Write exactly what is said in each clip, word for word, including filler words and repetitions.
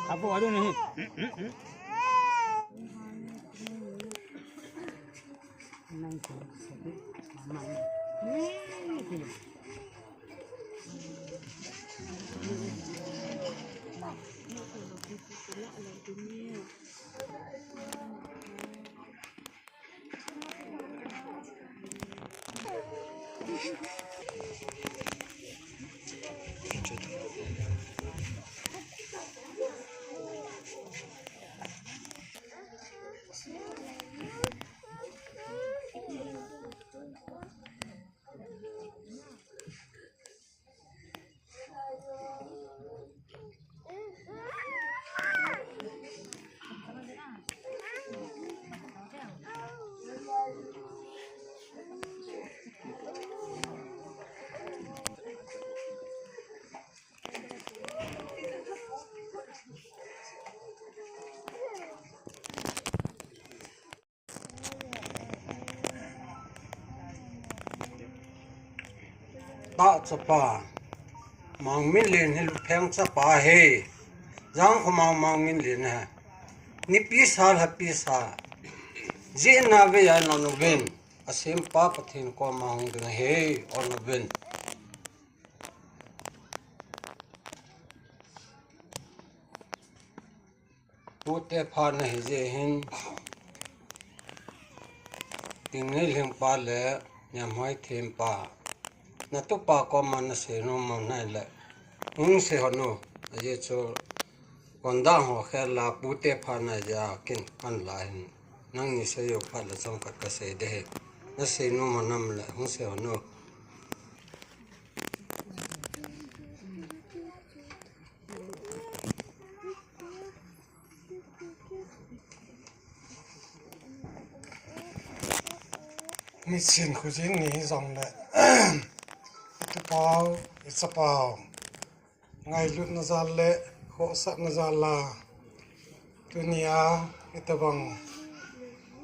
Apo, aduh nahi. Tah chapa, Mangminlen hi Lupheng chapa ahi. Jangkhomang Mangminlen ahi. Nipi sa, lhapi sa. Jeh in avei a ana um uvin. Asempa Pathen koma hung ding ahi, ana um uvin. Pute pha nahi jeh hin, Tingnei Lhingpa le Niamhoi Thempa, natupa koma nasei nom u ahile, hung sei hon u, ajeh chu, konda ho khel a pute pha nahi jeh a kin an la hin, nangni sei u phat le chomkhat kasei ding ahi, nasei nom u nam le, hung sei hon u. Nisin khojin ni hijongle, itupau, ichapau, ngailutna jal le khohsahna jal a, tunia itobang,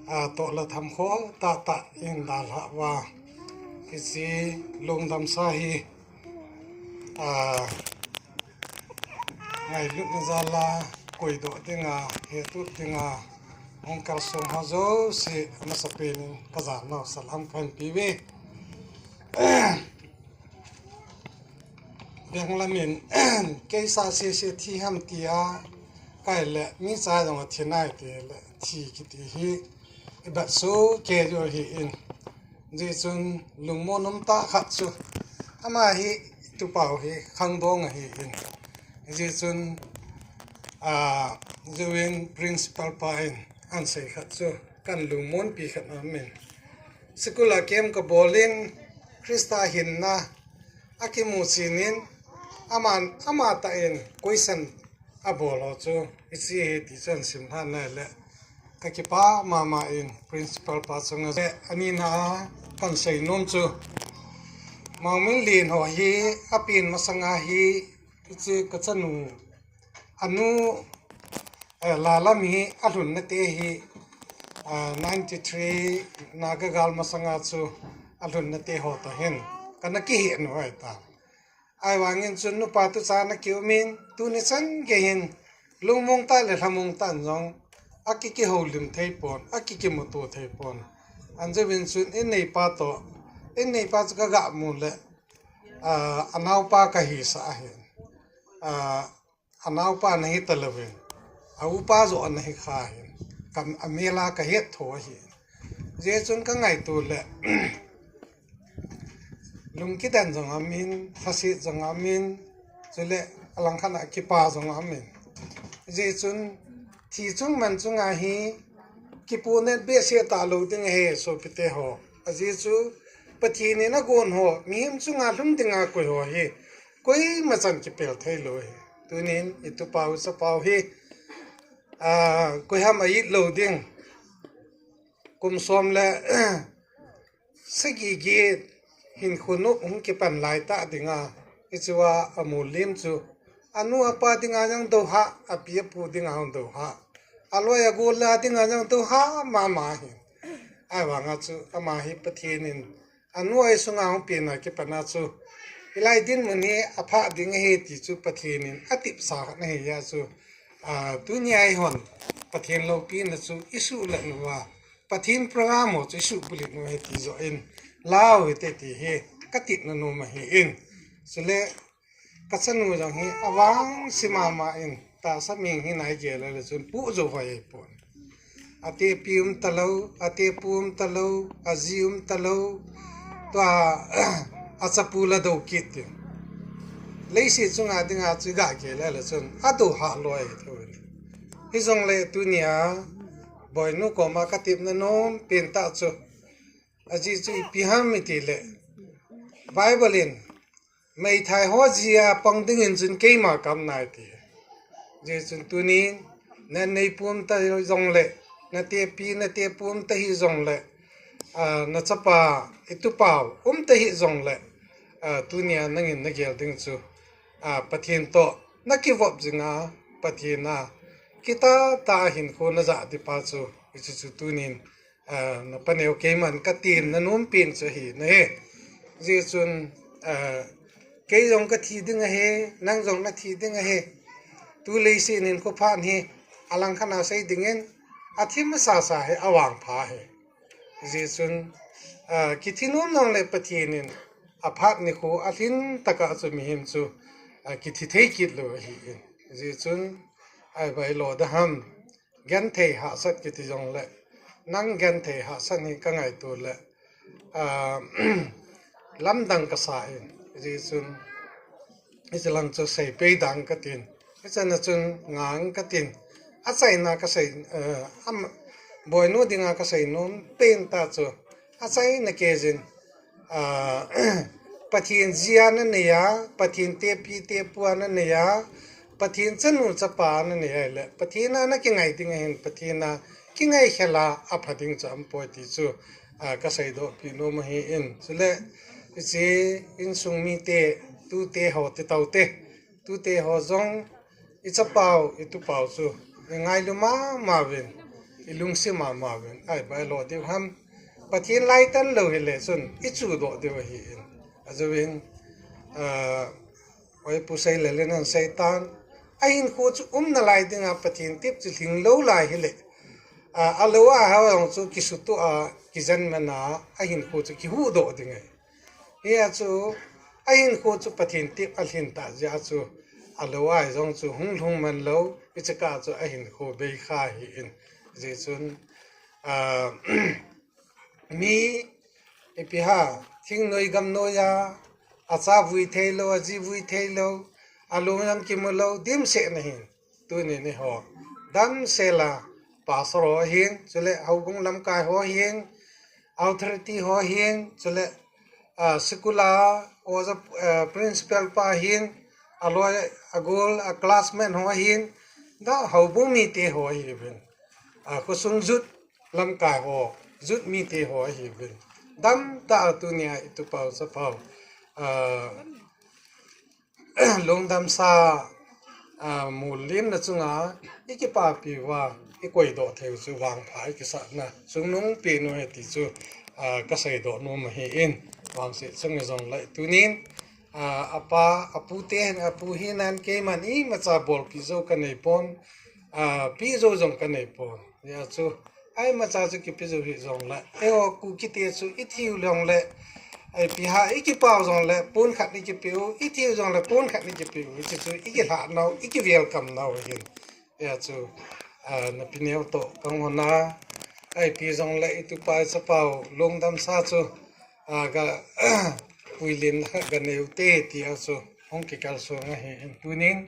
a, toh le tham khoh tahtah in dalhah uva, hiche lungdamsa hi, a, ngailutna jal a koidoh dinga, hettoh dinga hung kalsong ho jouse amasapen in kajanau salam kahin pe uve. Benglam in, keisa sese thi ham tia, kaile, micha jong athi nai tile, thi kiti hi ibat soh kei u ahin. Hijeh chun lungmon umtah khat chu, ama hi itupau hi khangdong ahin. Hijeh chun, a, UN principal pa in ahin sei khat chu, kahin lungmonpi khat aumin. School a camp kabol in, Christa hinna akimu chen in, aman, amatah in question abol ho chu, hiche hi ti chu ahin simlhah nai le, kakipah mama in principal pa chunga le, anina a kahin seinom chu, Maominlen ho hi apen masanga hi, hiche kachanu anu, eh, Lalam hi alhunna te hi, ah, ninety three Naga gal masanga chu alhunna te ho toh hin kana kihet u ahitai. Ahivangin chun nupa tuchan akiumin, tuni chan gei hin lungmong tah le lhamong tah in jong akikihoulim thei pon, akikimuto thei pon. Anjouvin chun in neipa toh, in neipa chu kagamu le, ah, anaopa kahisah ahin. Ah, anaopa nahi talouvin, aupa joh nahi kha ahin. Kam amel a kahet tho ahin. Hijeh chun kangaito le, lungkidan jong aumin, lhaset jong aumin, chule alangkhat a kipa jong aumin. Hijeh chun thi chung man chunga hi kipohnat behseh talou ding ahi sopite ho. Ajeh chu Pathen in agon ho, mihem chunga lhung dinga koi ho hi koima chan kipel theilou ahi. Tunin itupau chapau hi, ah, koiham a it lou ding. Kum som le sagi get hinkho nop hung kipan laitah dinga, hichea amol lim chu anu apa dinga jong dohah, api apu dinga jong dohah, aloi agol a dinga jong dohah mama ahi. Ahivanga chu ama hi Pathen in anu ahi sunga hung pena kipana chu, hilai dinmun hi aphah ding ahi ti chu Pathen in atepsa khat ahi a chu, ah, tunia eihon Pathen loupina chu isuhlat uva, Pathen program ho chu isuhbulhit u ahi ti joh in, lau hite ti hi katepna nom ahin. Chule kachanu jong hi avangse mama in, tahsa ming hi nai gel le chun pohjou vai ahipon. Atepi um talou, atepu um talou, aji um talou, tua achapu la dou kit tin. Leiset chunga dinga chu gah gel le chun adohah loi thou in. Hijongle tunia Boinu koma katepna nom pen tah chu, ajeh chu ipi ham itile, Bible in meithai ho jia pang dingin chun keima kam nai ti. Hijeh chun tunin, na neipu um ta hijongle, natepi natepu um ta hijongle, ah, nachapa, itupau um ta hijongle, ah, tunia nangin nagel ding chu, ah, Pathen toh nakivop jinga, Pathen a kitah tah a hinkho najah ding pa chu, hichu chu tunin, ah, napaneo keiman katemna nom pen chu ahi nahi. Hijeh chun, ah, kei jong kathi ding ahi, nang jong nathi ding ahi. Tu leiset in hinkho phat hi alangkhat a sei dingin, athim asasa hi avangpha ahi. Hijeh chun, ah, kithi nom jongle Pathen in aphat nikho alhin tah a chu mihem chu, ah, kithi thei kit lou ahin. Hijeh chun, ahivang ilo ding ham, genthei hahsat kiti jongle, nang genthei hahsat hi kangaito le, ah, lamdang kasa in, hijeh chun, hiche lang chu seipeh ding katin, hiche na chun ngang katin, achaina kasei, eh, am, Boinu dinga kasei nom pen tah chu, achaina keiyin, ah, Pathen jia nanei a, Pathen tepi tepu a nanei a, Pathen chanu chapa nanei a le, Pathen a nakingai ding ahin, Pathen a kingai khel a apha ding chu aumpoi ti chu, ah, kaseidoh pi nom ahin. Chule, hiche insung mite, tute ho, titaute, tute ho jong, ichapau, itupau chu, ingailu mama uvin, ilungset mama uvin, ahivang ilo diu ham, Pathen laitan lou hile chun, ichuhdoh diu ahin. Ajouvin, ah, Oi, Pu Seilal in ahin seitan, ahinkho chu umna lai dinga Pathen tep chu lhinglou lai hile, ah, alou a ho jong chu kisutoh a, kijen man a, ahinkho chu kihuhdoh ding ahi. Hia chu, ahinkho chu Pathen tep alhin tah jeh a chu, alou a jong chu hung lhung man lou, hiche kah chu ahinkho beikha ahin. Hijeh chun, ah, mi, ipi ham, thingnoi gamnoi a, acha vui theilou, aji vui theilou, alung jong kimu lou, dimset na ahin. Tunin eiho damsel a, pastor ho ahin, chule houbung lamkai ho ahin, authority ho ahin, chule, ah, school a, oja, ah, principal pa ahin, aloi, agol, a classmate ho ahin, da houbung mite ho ahiuvin. Ah, khosung jut lamkai ho, jut mite ho ahiuvin. Damtah a tunia itupau chapau, ah, lungdamsa, ah, mulimna chunga i kipapi uva i koidoh thei u chu vangpha i kisahna chungnungpen u ahi ti chu, ah, ka seidoh nom ahin, vangset chunga jong le tunin, ah, apa, apu te hin, apu hinan keiman imacha bolpi jou ka nei pon, ah, pe jou jong ka nei pon. Hijeh chun, imacha chu kipe jou hih jongle, eiho Kuki te chu i thiu jongle, ipi ham i kipau jongle, pon khat i kipe u, i thiu jongle, pon khat i kipe u, hiche chu i kilhah nau, i ki welcome nau ahin. Hijeh chun, ah, na pi neo toh ka ngona, ipi jongle, i tupa i chapau lungdamsa chu, ah, ga, puilen ga nei u te, tia chu hung kikalsong ahin tunin,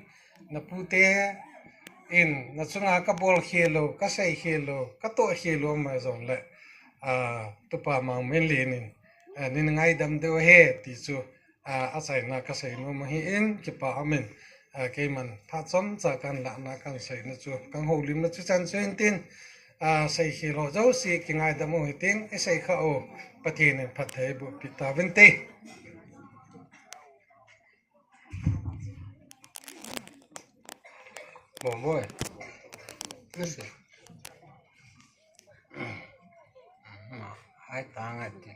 na pu te in, na chunga ka bol khel u, ka sei khel u, ka toh khel u ama jongle, ah, tupa Mangminlen in, ah, nei ngaidam diu ahi ti chu, ah, achaina ka seinom ahin, kipa umin, ah, keiman phat chomcha kan lahna kan seina chu, kan houlimna chu chan chu hintin, ah, sei khel u jouse kingaidam u hitin, i sei kha u Pathen in phatthei boh peh tauvinte. Bom boi. Nasi. Hai tang ati.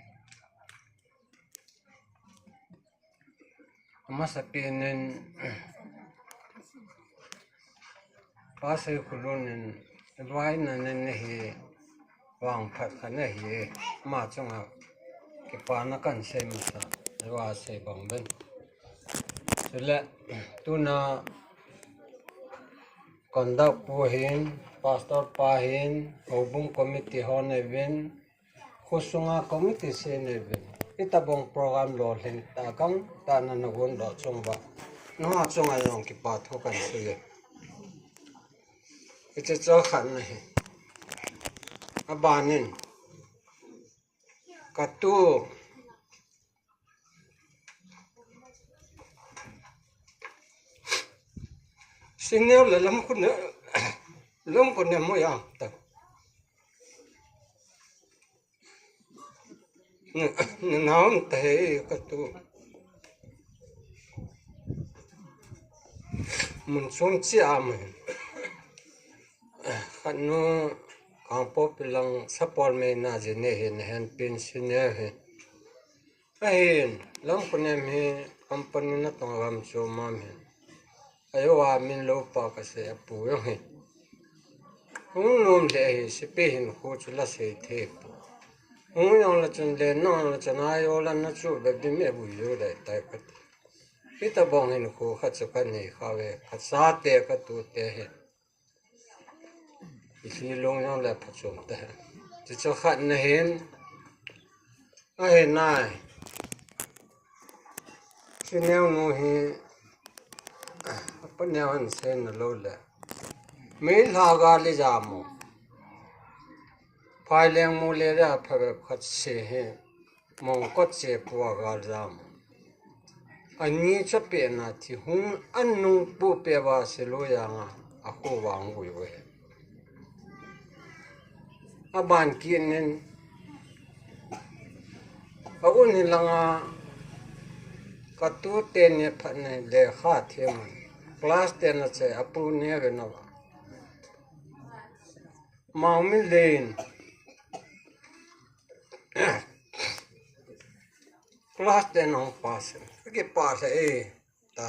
Amasapen in, Pa Seikholun in, vaina nei hi, vangphat khat ahi, ama chunga kipana kan sei masa, va sei bang ben. Chule, tuna, conduct pu hin, pastor pa hin, houbung committee ho nei uvin, khosunga committee se nei uvin, hitabang program lolhing tah gangtah na na gon doh chung uva, nangho chunga jong kipa thu kan sei e. Hiche chu khatna ahi. Abanin, ka tu Senior le lam khu ne, lam khu ne mo ya ta. Ne, ne naum ta he ka tu. Mun chom chi a mo. Khat nu Kangpokpi lang Sapol Meina ji ne hin, hen pensioner hi. Ahin, lam khu nem hi company natong lam chu mam hin. Ajo a min lou pa ka sei apu jong hi. Hung nom le hi, sipi hin khu chu la sei thei pu. Hung jong la chun le nong la chun ajo la na chu be bi me bu jo le tai ka ti. Hitabang hin khu kha chu ka nei kha ve, ka chate ka tute hi. I lhi lung jong le phachom te. Chuchu khatna hin. Ahi nai. Chi neo nu hi. Apa neo han sei na lou le. Mei lha ga le ja mo. Phai leng mu le ja pha be khat se hi. Mongkot che pua gal jam. Ani cha pe na thi hung an nung pu pe va se lo ya nga a khu vang vui vui. A ban ki nen a un ni langa ka tu te ne phat ne le kha the man. Class te na che a pu ne ve na va. Mangminlen. Class ten hung pass in. Ka kipa lheh e. Ta.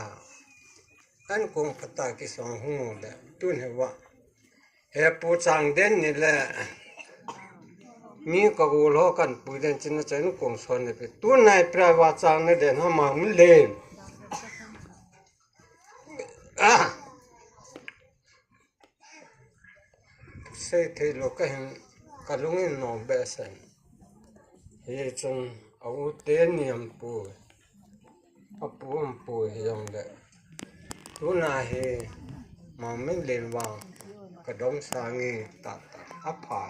An kong phat a kisong hung le. Tun hi va. He pu chang den ni le. Mi ka gol ho kan pui den chin na chen kong son ne pe. Tun nai pra va chang ne den ha Mangminlen. Ah. Sei thei lou ka hin ka lung in nom behseh. Hichun a u te niam pu, a pu um pu hi jong le. Tuna hi Mangminlen vang ka dom sang e ta ta a pha.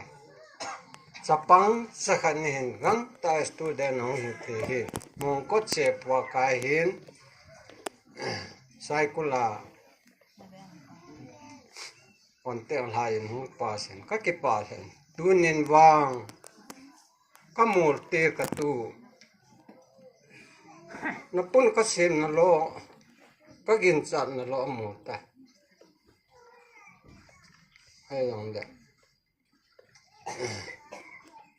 Chapang chakhat ni hin gangtah student hung hi thei hi. Mongkot che pua kai hin. Saikul a Contact lai in hung pass in ka kipa lheh in. Tunin vang ka mol te ka tu. Napun kasemna lo, kaginchatna lo amu tai. Hei jong le.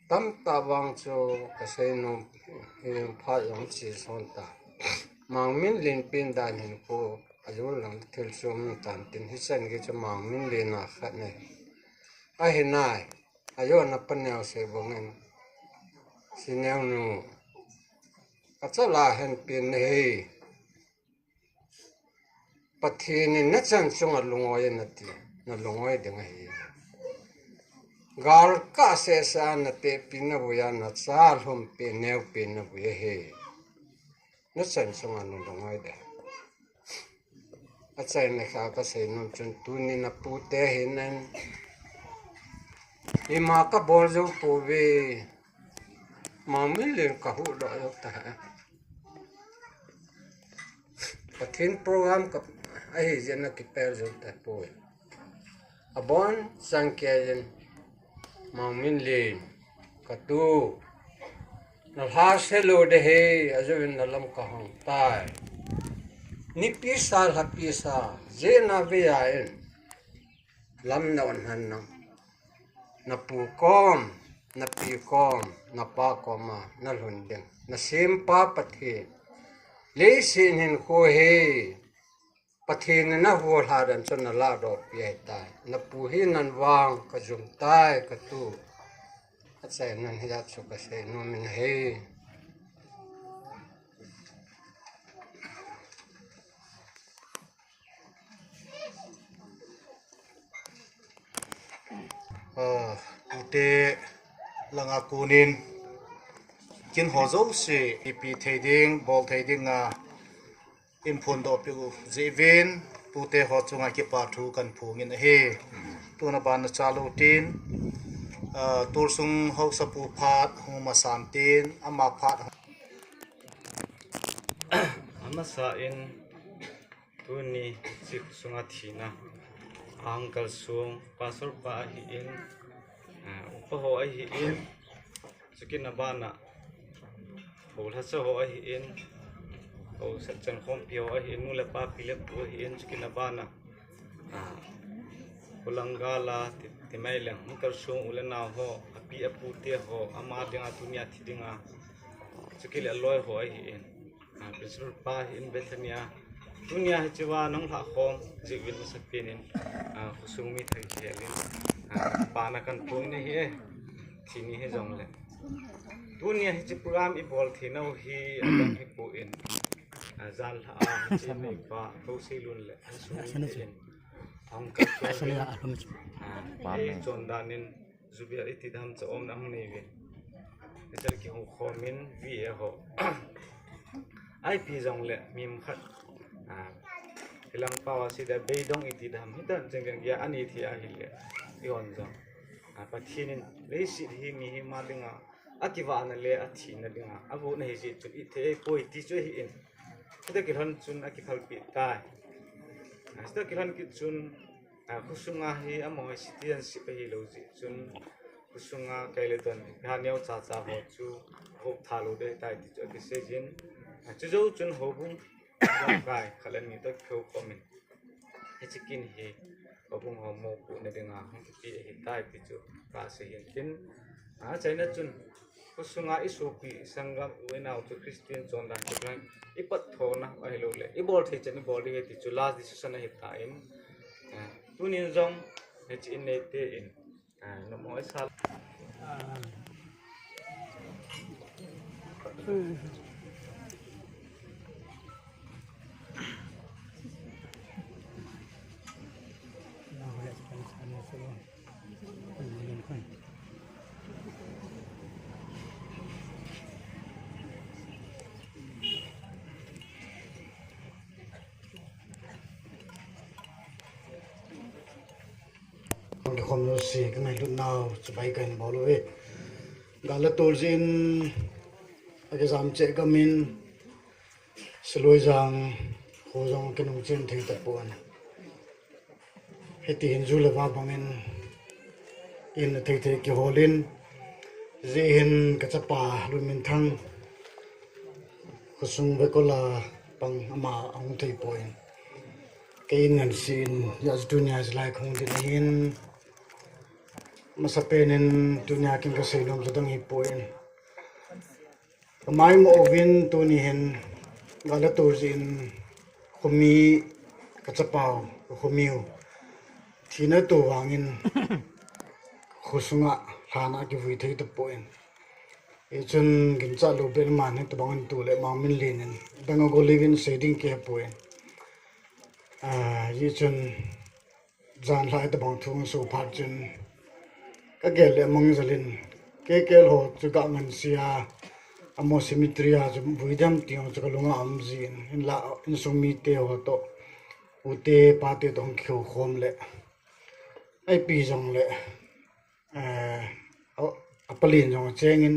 Tamtah vang chu kasei nom, hiche phat jong che son ta. Mangminlen pen dan hin khu ajol lang thil chu um tan tin hichan gei chu Mangminlen a khat nei. Ahi nai, ajona paneo sei bangin. Sineo nu. Kachala hen pen nei. Pathen in nachan chunga lungoi nati, nalungoi ding ahi. Gal kasesa natehpi navui a nachalhumpi neopi navui ahi. Nachan chunga nalungoi ding. Achaina kha kasei nom chun tuni napute hin in. Ima kabol jou pouve. Mangminlen kahuhdoh jou tai. Pathen program ka, ahi jeh a kipel jou tapoi. Abon chang kei in Mangminlen katu. Nalhase lou ding ahi, ajouvin nalam kahong tai. Nipi sa, lhapi sa, jeh a vei a in. Lam na-on hon nang. Napu kom, napi kom, napa koma nalhun ding. Nasempa Pathen. Leiset hinkho hi Pathen in nahuhhing dan chu nalahdohpi ahitai. Napu hi nang vang kajum tai katu. Achaina hijat chu kasei nom in ahi. Ah, tute langa konin kin ho jouse, ipi thei ding, bol thei dinga, in phondoh peh u jeh uvin, tute ho chunga kipa thu kaphong in ahi. Tuna bana chalou tin, ah, tulsung haosapu phat hung masan tin, ama phat. Amasa in, tuni chip sunga thina, a hung kalsong, pastor pa ahin, ah, upa ho ahin, chukit na bana, ho lhasa ho ahin, ho satchan khompi ho ahin, nu le pa, pi le pu ahin, chukit na bana, ah, Kolangala, ti, ti mai leng, hung kalsong u le nao ho, api apu te ho, ama dinga, tuni a thi dinga, chukit le aloi ho ahin. Ah, Principal pa hin Bethania. Tunia hiche va nahung lhah khom jeh uvin masapen in, ah, khosung mi thei khelin, ah, pahna kaphong in ahi e. Thini hijongle. Tunia hiche program ibol thei nau hi adang hipon. Ah, jan lhah a hiche neipa Thouseilun le asung mi in. Ahung kap in. Ah, chondan in Jubel iti dam cha om na hung nei ve. Hichea kihou khom in V A ho. I P jongle mi khat. Ah, hilang pao a si da beidong iti dam. Hitan cheng cheng kia ani thi ahile. Ihon jong. Ah, Pathen in leiset hi mihem a dinga, akivahna le athina dinga, avohna hi jeh chun ithei poi ti chu ahin. Hita kilhon chun akiphalpeh tai. Ah, hita kilhon kit chun Ah, khosunga hi amaho hi citizenship ahilou jeh chun, khosunga kei le ton, ha neo cha cha ho chu, hop tha lou ding ahitai ti chu akisei jin. Ah, chujou chun houbung, lamkai, khat le ni toh kihou khom in. Hiche kin hi, houbung ho mopohna dinga, hung kipe ahitai ti chu, kasei hin tin. Ah, achaina chun, khosunga isopi, isanggam, u inao chu Christian chondan chu, ipatthona ahilou le, ibol thei chan ibol ding ahi ti chu last decision ahitan, ah, tunin jong, hiche in neite in, ah, namo isa. Hung kikhom jouse, ka ngailut nau, chibai kahin bol uve. Gal le tol jeh in, akijam cheh gam in, Siloi jang, ho jong kinung chen thei tapon. Hiti hin ju le va bangin, in thei thei kiholin, jeh hin ka chapa Lunminthang, Khosung vekola pang ama ahung thei poi. Kei in ngansi in, ya tunia jilai khong din ahin. Masapen in tunia kin kasei nom jadang hi poi. Kamai mo ovin tuni hin gala tur jin khomi kachapau, khomiu. Thina tu vangin khosunga lhana kivui thei tapoi. Hichun ginchat lou bel man hi tabang in tu le mang min lin in. Dang a go livin sei ding kei poi. Ah, hichun jan lhai tabang thu so phat chun. Kagel le mang jalin. Kei kel ho chu ka ngansia. Amo cemetery a chu vui dem ti ho chu kalunga um jin. Hinla insung mite ho to. Ute pate to hung kihou khom le. Ipi jong le. Eh, a, apalin jong achengin,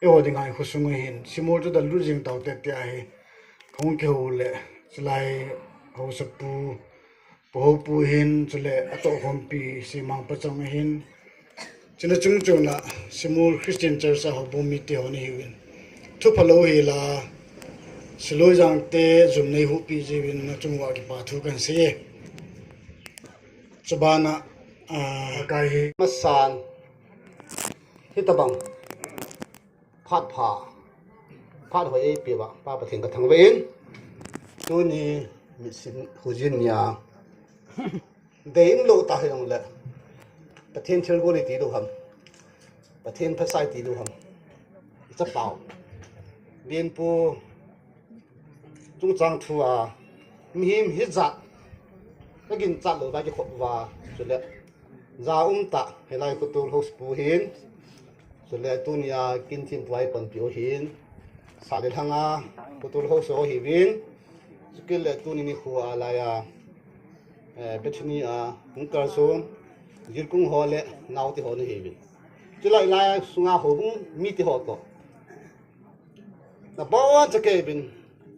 eiho dinga hi khosung ahin, Simol chu dallut jing taute tia hi, kahung kihou le, chulai haosapu, Pu Houpu hin, chule atohkhompi, Simang Pachang ahin, chuna chung chuna, Simol Christian Church a houbung mite ho nahiuvin. Thupha lou hila, Siloi Jangte, jum neihuhpi jiuvin, nachung uva kipa thu kahin sei e. Chubana, ah, kai hi. Masan. Hitabang. Phat pha. Phat hoi eipeuva. Pa Pathen kathangvah in. Tuni mitsin hujin nia. Deium lou ta hijongle. Pathen thilgon iti lou ham. Pathen phatsa iti lou ham. Ichapau. Lenpu. Chungchang thu a, mihem hijat, kaginchat lou va kikhop uva, chule, ja um tah, hilai Khotol House pu hin, chule tunia kin thempu a eipanpiu hin, sah le lhang a, Khotol House ho hiuvin, chukit le tuni nikho a laiya, eh, Bethany a, hung kalsong, Jirkung ho le, naote ho nahiuvin. Chulai laiya sunga houbung mite ho toh. Nabonchauvin,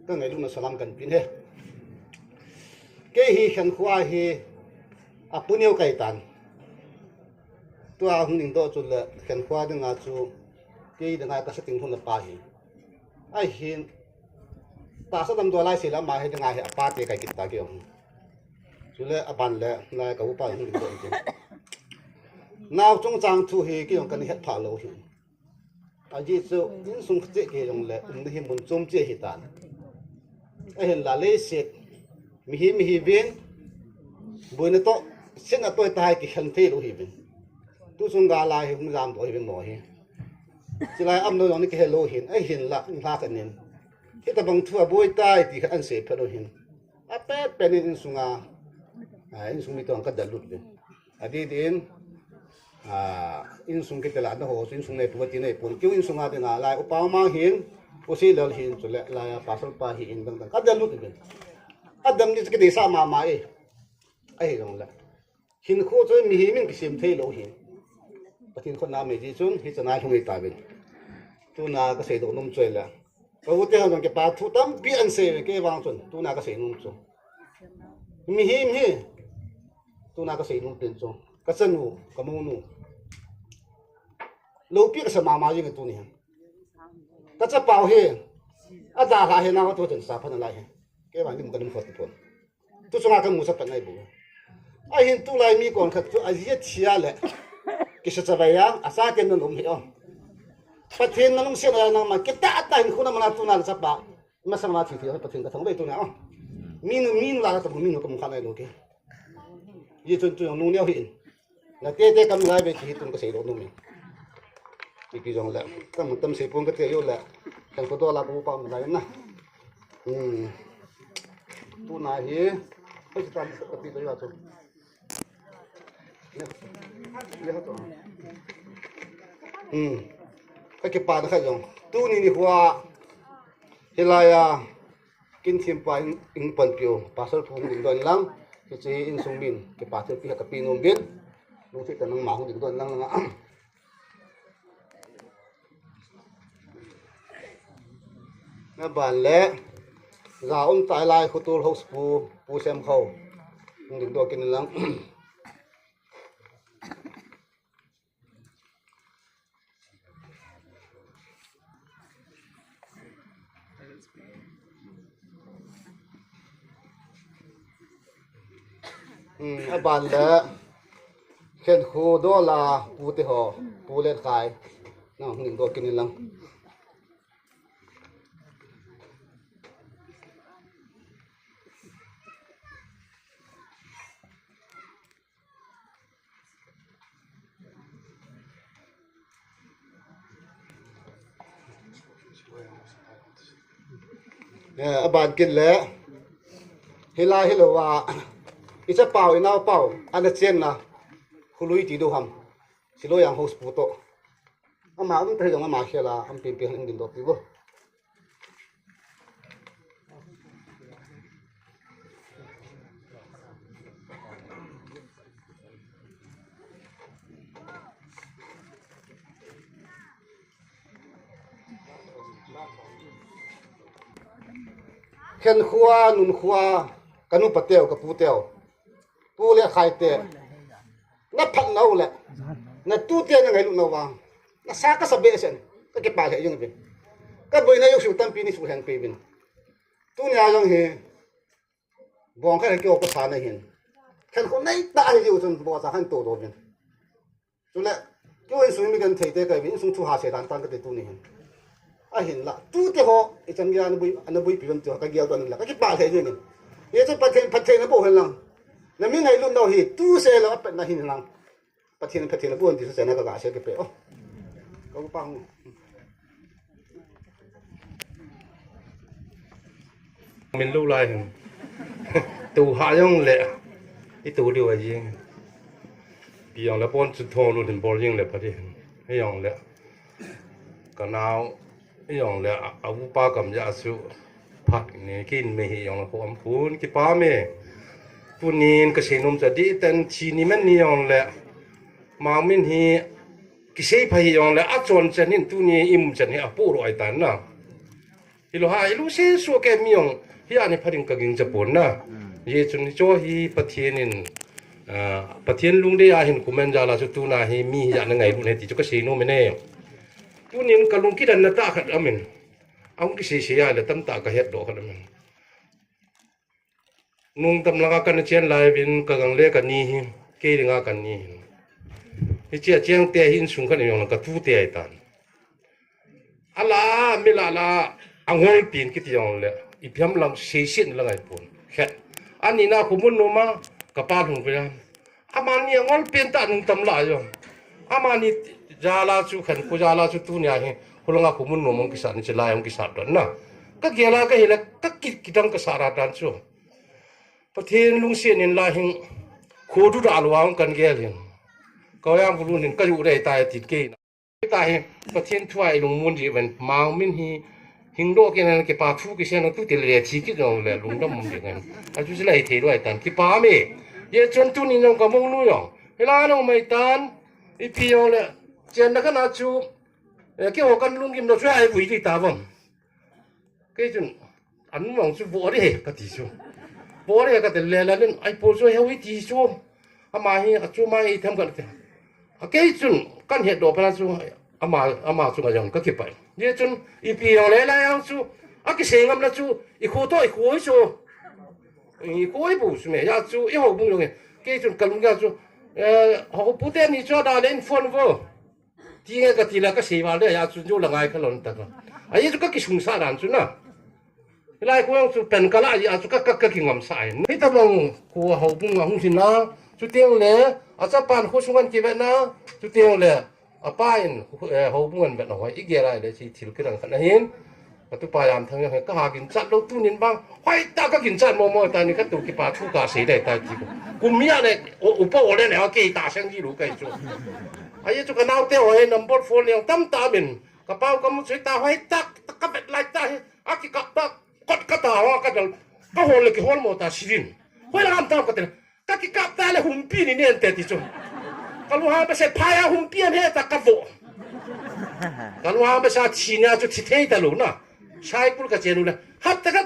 kangailutna salam kahin pen e. Kei hi khenkho hi, apu neo kahitan. Tua hung dingdoh chu le, khenkho dinga chu, kei dinga kasa ting lhon pa hi. Ahin, tahsa damdoi lai sela ama hi dinga hi, apate kahi kit ta kei jong. Chule aban le, nai ka upa hung dingdoh in. Nao chungchang thu hi, kei jong kahin hetphah lou hi. Ajeh chu insung cheh kei jongle, umna hi mun chom cheh hitan. Ahinla leiset, mihem, mihem vin, boina toh, setna toh tahai kikhen thei lou hiuvin. Tuchung gal a hi hung jamdoh hiuvin mo hi. Chulai umlou jong ni kihelou hin, ahinla, lha kanin. Hitabang thu aboi tai ti khat ahin sei phat lou hin. Apet pet in insunga, ah, insung mite ho kadallut uvin. Adeh deh in, ah, insung kitelahna ho, insung neipu, kati neipun. Keu insunga dinga, lai upa mang hin, usi lal hin, chule, laiya pastor pa hin, dang dang. Kadallut uvin. Adam ni chu kideisah mama e. Ahijongle. Hinkho chu mihem in kisem thei lou hin. Pathen khut na mei ji chun, hichan a lhung hitauvin. Tuna kasei doh nom chu ahile. Ka u te hon jong kipa thu tampi ahin sei uve kei vang chun, tuna kasei nom chu. Mihem hi, tuna kasei nom pen chu. Kachanu, kamounu. Loupi kasa mama jing e tuni hi. Kachapau hi, adalha hi nao tu chen sa pha nalai hi. Kei vang dim kadim khot pon. Tuchunga kamusah pat nai bou. Ahin tulai mi konkhat chu aji athi a le. Kisa chavai a, achaten nanom hi o. Pathen nalungsetna nangma kitah tah in khuna mana tuna chapa. Masang ma thi thi Pathen kathangvah tuna o. Minu, minu la katamu, minu kamu kha nailou kei. Hichun tu jong nungneo hih in. Natete kam lai ve ti hi tun kasei doh nom e. Ipi jongle. Tam, tam sei pon kati jou le. Kan ko dola ko pa mun lai na. Hmm. Tuna hi. Hoi tan kapi to ya tu. Hmm. Kakipana khat jong. Tuni nikho a. Hilaiya. Kin thempu a in, in panpiu, Pastor pu hung dingdoh in lang, hiche insung min, kipa thilpeh kape nom uvin, lungset tah in nangma hung dingdoh in lang lang a. Na ban le, ja um tai lai Khotol House pu, Pu Semkhou, hung dingdoh kit in lang. Hmm, aban le, Khenkho Dola pute ho, Pu Letkhai. Nang hung doh kit in lang. Eh, aban kit le. Hilai hilou a. Ichapau, inaopau. Ana chenna. Khului ti diu ham. Siloi ang house pu toh. Ama um pe jong ama khel a, um pin pin hung ding doh pi bo. Khenkho a, nunkho a, ka nu pa teu, ka pu teu. Pu Letkhai te. Na phat nau le. Na tute na ngailut nau vang. Na sa ka sa behseh. Ka kipah lheh jeng uvin. Ka boina jouse tampi nei suhheng peh uvin. Tunia jong hi. Bong khat kio ka sa na hin. Khenkho nei ta hi jiu chun bo sa han to doh uvin. Chule, kio insung mi kan thei te kai uvin, insung thu ha se dan tan ka te tuni hin. Ahinla, tute ho, ichan gei a na bui, na bui pi uvem ti ho, ka gel doh in la, ka kipah lheh jeng in. Hiche Pathen, Pathen na bou hen lang. Na mi ngailut nau hi, tu se la, apat na hin lang. Pathen, Pathen na bou hen ti se na ka ga se ke pe. Oh. Ka pa hung. Min lou lai hin. Tu ha jong le. I tu diu a jing. Pi jong le pon chu thong lu hin bol jing le pha di hin. Hi jong le. Ka nao. Hi jong le. A, a upa kam ja su. Phat ni kin me hi jong le ko am kun. Kipah me. Tunin ka seinom cha di ten chi ni men ni jong le. Mang min hi. Kisei pha hi jong le. A chon chen hin tuni im chen hi a pu ro ai tan na. Hilou ha, hilou se suh ke mi jong, hi ani pha ding ka ging cha pon na. Hmm. Hijeh chun hicho hi Pathen in, ah, Pathen lungdei a hin comment jal a chu tuna hi mi hi ana ngailut ne ti chu ka seinom e. Tunin ka lung kidan na tah khat amin. Ahung kisei sei a le tamtah ka het doh khat amin. Nung tam langa kana chen lai uvin ka gang le ka ni hi, kei dinga ka ni hi. Hiche a cheng te hi insung khat in jong ka tu te ai tan. Ala, mi la la, angol pin kiti jong le, ipi ham lang seiset lang ai pon. Khet. Ani na khu mun numa, ka pa lhung pe. Amani angol pen ta nung tam la jo. Amani jal a chu khan ku jal a chu tunia hi. Hulanga khu mun nom ong kisa ni chilai ong kisa don na. Ka gel a ka hile ka ki, kidang ka sa ra dan chu. Pathen lungset in la hin. Khu du da lou ong kan gel hin. Ka yang bulu hin ka ju re ta ti ke na. Ta hi, Pathen thu a i lungmon ji ven, mang min hi, hing doh kei nan kipa thu kisei na tu ti le thi kit jong le, lungdam mun ji ngan. A chu sila i thei lou ai tan, kipah me. Hijeh chun tunin jong ka mong nu jong. Hila nong mai tan, ipi jong le, chen na kana chu, eh, keiho kan lunggim doh chu ai vui ti ta vam. Kei chun, anu mang chu vo de he, ka ti chu. Vo de he ka ti le la len, ai po chu he ui ti chu. Ama hi, a chu ma hi tham ka ti. A kei chun, kan het doh pha chu, ama, ama chu nga jong ka kipai. Hijeh chun, ipi jong le la jong chu, a kisei ngam na chu, i khu toh, i khu i chu. I khu i bu chu me, ya chu, i houbung jong e. Kei chun, ka lung ya chu, eh, houbung te ni chu da le in phone vo. Ti nge ka ti la ka sei val de, a chu jo la ngai ka lon ta ka. A ye chu ka kisung sa dan chu na. Hilai ko jong chu pen ka la, a chu ka, ka, ka kingam sa ai. Hitabang ko houbung a hung hin na, chu teng le, a chapan kho sungan kivet na, chu teng le, a pa in, eh, houbung an vet na hoi, i gel ai le, chi thil kirang khat na hin. Ka tupa Jamthang jong hi ka ha ginchat lou tunin bang. Hoi ta ka ginchat mo mo ta ni ka tu kipa thu ka sei dai ta ti ko. Kum mi a le, o, upa o le ne, o kei ta sang ji lou kai chu. Ai chu ka nau te o he number four le tam ta min. Ka pau ka mu chui ta hoi ta, ta ka bet lai ta he. A ki ka ta, kot ka ta ho ka dal. Ka hol le ki hol mo ta sirin. Hoi la am ta ka te. Ka kikap ta le humpi ni nen te ti chu. Ka lunghang behseh phai a humpi an he ta ka vo. Ka lunghang behseh a thi nia chu thi thei ta lou na. Cycle ka chenu le. Hat ta ka.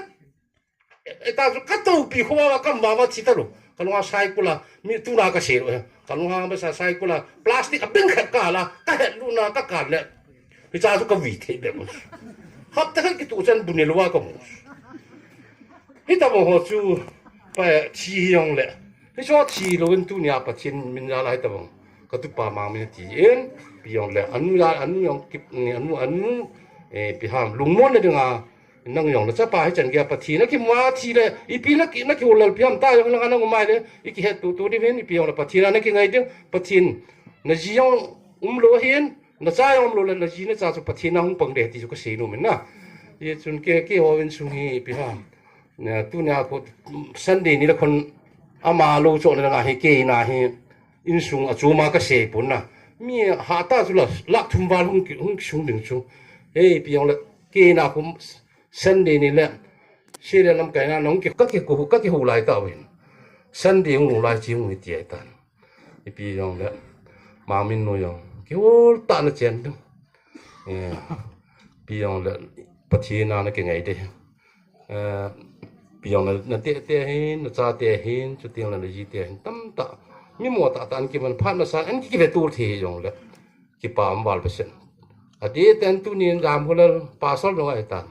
E ta chu ka topi kho a kam va va thi ta lou. Ka lunghang cycle a mi tu na ka se lou. Ka lunghang behseh cycle a plastic a bing khat ka la. Ka het lu na ka kan le. Hicha chu ka vi thei be mo. Hapta khat kitu chan bu ne lou a ka mu. Hitabang ho chu pa thi hi jong le. Hichu thi louvin tunia Pathen min jal ahi tabang. Katupa Mangmin ati in, ipi jong le, anu ja, anu jong kip, ni anu, anu, eh, ipi ham, lungmonna dinga, nang jong nachapa hichan geiya Pathen a kimu a thi le, ipi naki, naki ulal ipi ham ta jong langa nang umai le, ikihet tutu diuvin, ipi jong le Pathen a nakingai diu, Pathen, naji jong umlou ahin, nacha jong umlou le, naji nacha chu Pathen a hung pang ding ti chu kasei nom in na. Hichun kei, keiho insung hi ipi ham. Na, tunia khu Sunday ni le khun ama lou chohna dinga hi kei na hi insung a chuma kasei pon na. Mi hatah chu la, lakh thum val hung ki, hung kisung ding chu. Hei, ipi jong le kei na khu Sunday ni le, sei le lamkai na nung ki, kaki ko, kaki ho lai tauvin. Sunday hung lai chi hung hi ti ahitan. Ipi jong le, Mangmin nu jong, kihol tah nachen ding. Eh, ipi jong le, Pathen a nakingai ding. Eh, ipi jong le, natehte hin, nachate hin, chuteng le najite hin, tamtah. Mi mo tahtah an kiman phat masa, an ki, kive tul thei jong le. Kipa um val besen. Adeh tah in tunin jam holal, pasal jong ahitan.